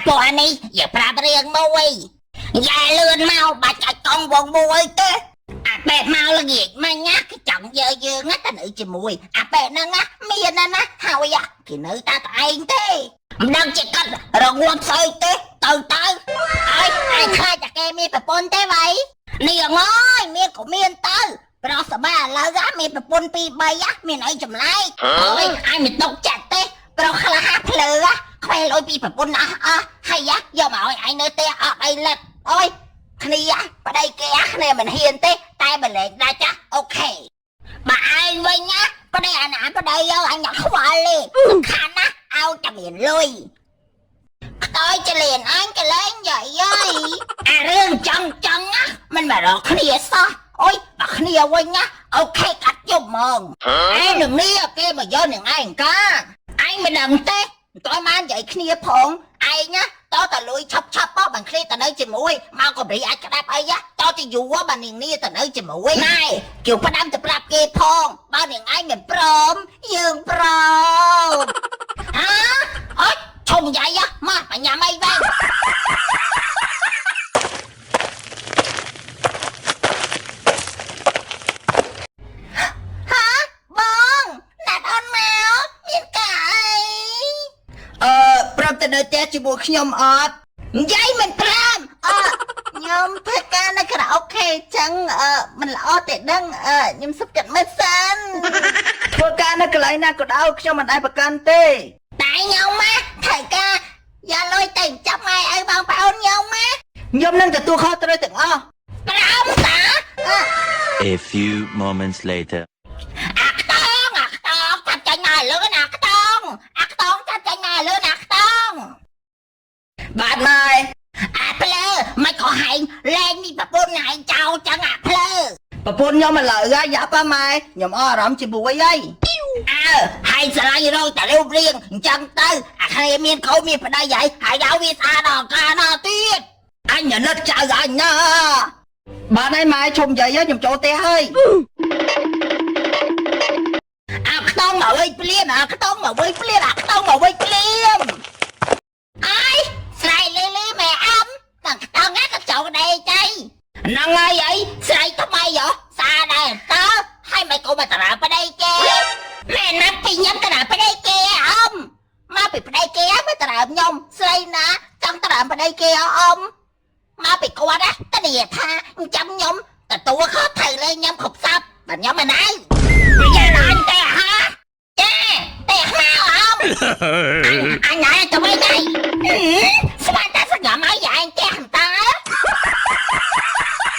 ពួកអានេះយកប្រាប់រឿងមួយយ៉ាលឿនមកបាច់ឲ្យកង់វងមួយទេអាបែបមកល្ងាចមិញណាគេចង់យើយើងណាតែនៅជាមួយអាបែបហ្នឹងណាមានណាណាហើយគេនៅតែតែឯងទេមិនដឹងជាកាត់រងំស្អីទេទៅទៅអើយឯងខ្លាចតែគេមានប្រពន្ធទេវ៉ៃនេះអើយមានក៏មានទៅប្រុសសបាឥឡូវមានប្រពន្ធ2 3មានអីចម្លែកអើយអញមិនຕົកចិត្តទេប្រុសខ្លះភ្លើខ្វែលលុយពីប្រពន្ធអស់អស់ហើយយកមកឲ្យឯងនៅផ្ទះអត់អីលិតអើយគ្នាប្តីគេគ្នាមិនហ៊ានទេតែបលែងដាច់ចា OK បើឯងវិញណាប្តីអាណាប្តីយកអញខ្វល់ទេសំខាន់ណាឲ្យតែមានលុយខ្ទើយចលៀនអញកលែងយាយយាយអារឿងចង់ចង់ណាមិនមករកគ្នាសោះអូយបើគ្នាវិញណា OK កាត់ជប់ហ្មងឯងនឹងនេះគេមកយកនឹងឯងកាឯងមិនដឹងទេមិនតបាននិយាយគ្នាផងឯងណាតតលុយឆប់ឆប់បបានគ្នាទៅនៅជាមួយមកកម្រីអាចក្តាប់អីតទៅយូរបាននាងនេះទៅនៅជាមួយណែជួផ្ដាំទៅប្រាប់គេផងបើនាងឯងមិនព្រមយើងព្រមហាអត់ឈុំយាយមកបញ្ញាំអីវិញហាបងណាត់អូនមកមានការអី អឺប្រាប់ទៅនៅផ្ទះជាមួយខ្ញុំអត់ និយាយមិនព្រមអឺខ្ញុំធ្វើការនៅខារ៉ាអូខេចឹងអឺមិនល្អទេដឹងអឺខ្ញុំសុខចិត្តមើលសិន ធ្វើការនៅកន្លែងណាក៏ដោយខ្ញុំមិនដែលប្រកាន់ទេ តែខ្ញុំណាត្រូវការយកលុយទៅចាប់ម៉ែឪបងប្អូនខ្ញុំណា ខ្ញុំនឹងទទួលខុសត្រូវទាំងអស់ ព្រមតាអឺ A few moments later. អាខ្តងអាខ្តងចាប់ចាញ់មកលឿនអាខ្តងអាខ្តងចាប់ចាញ់មកលឿនអាខ្តង បាទម៉ែ អាភ្លើមិនក៏ហែងលែងនេះប្រពន្ធហែងចោលចឹងអាភ្លើ ប្រពន្ធខ្ញុំឥឡូវហើយយ៉ាប់ហ៎ម៉ែខ្ញុំអស់អារម្មណ៍ជាមួយហើយ អើហើយស្រឡាញ់រងតែរូបរាងអញ្ចឹងទៅអាគ្នាមានកូនមានប្តីហើយហើយដល់វាស្អាតដល់កាណាទៀត អញអាណិតចៅអញណាបាទហើយម៉ែឈុំនិយាយហើយខ្ញុំចូលផ្ទះហើយ អាខ្ទង់មកវិញភ្លាមអាខ្ទង់មកវិញភ្លាមអាខ្ទង់មកវិញភ្លាមអើយស្រែកលឺលឺម៉ែអំដល់ខ្ទង់ណាក៏ចូលដេកចៃហ្នឹងហើយអីស្រែកថ្មីហ៎សាដែរតើហើយមិនក៏មកតារាប្តីគេម៉ែណាប់ពីញ៉ាំតារាប្តីគេអំមកពីប្តីគេមកតារាខ្ញុំស្រីណាចង់តារាប្តីគេអំមកពីគាត់ណាតនីថាចាំខ្ញុំទទួលខុសត្រូវលើខ្ញុំគ្រប់សពបើខ្ញុំមិនណៅ និយាយអញទេហាចាទេមកអំអញអញទៅវិញហើយ